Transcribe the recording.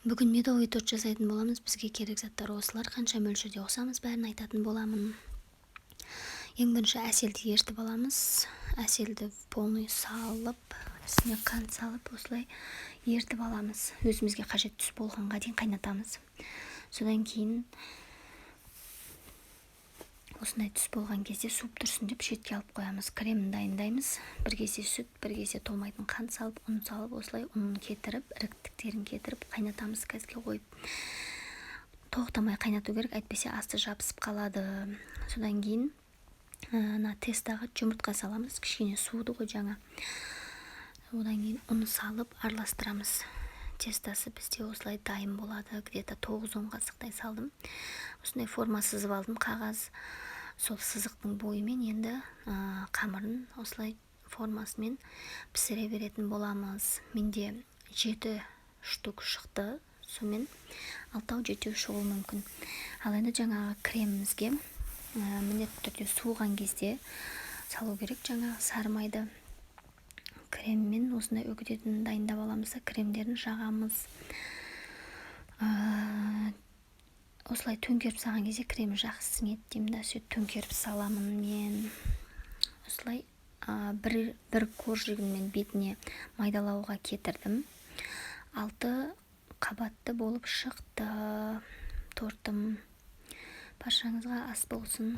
Бүгін медовый торт жасайтын боламыз. Бізге керек заттар осылар. Қанша мөлшерде қосамыз, бәрін айтатын боламын. Ең бірінші әселді ерітіп аламыз. Әселді полный салып, үстіне қант салып, осылай ерітіп аламыз. Өзімізге қажет түс болғанға дейін қайнатамыз. Содан кейін осындай түс болған кезде, суып тұрсын деп, шетке алып қоямыз. Кремін дайындаймыз. Бір кесе сүт, бір кесе толмайтын қант салып, ұн салып, осылай ұнын кетіріп, іріктіктерін кетіріп қайнатамыз. Газге қойып, тоқтамай қайнату керек, әйтпесе асты жабысып қалады. Содан кейін ана тестоға жұмыртқа саламыз. Кішкене суыды ғой жаңа. Одан кейін ұн салып араластырамыз. Тестосы бізде осылай дайын болады. Где-то 9-10 қасықтай салдым. Осындай форма сызып алдым, қағаз. Сол сызықтың бойымен енді қамырын осылай формасымен пісіре беретін боламыз. Менде жеті штук шықты, сонымен алтау, жетеу шығуы мүмкін. Ал енді жаңағы кремімізге міндетті түрде суыған кезде салу керек жаңағы сары майды. Креммен осындай үгітетін дайындап аламыз да, кремдерін жағамыз. Осылай төңкеріп салған кезде кремі жақсы сіңеді деймін да, сөйтіп төңкеріп саламын мен. Осылай бір бір коржигін мен бетіне майдалауға кетірдім. Алты қабатты болып шықты тортым. Баршаңызға ас болсын!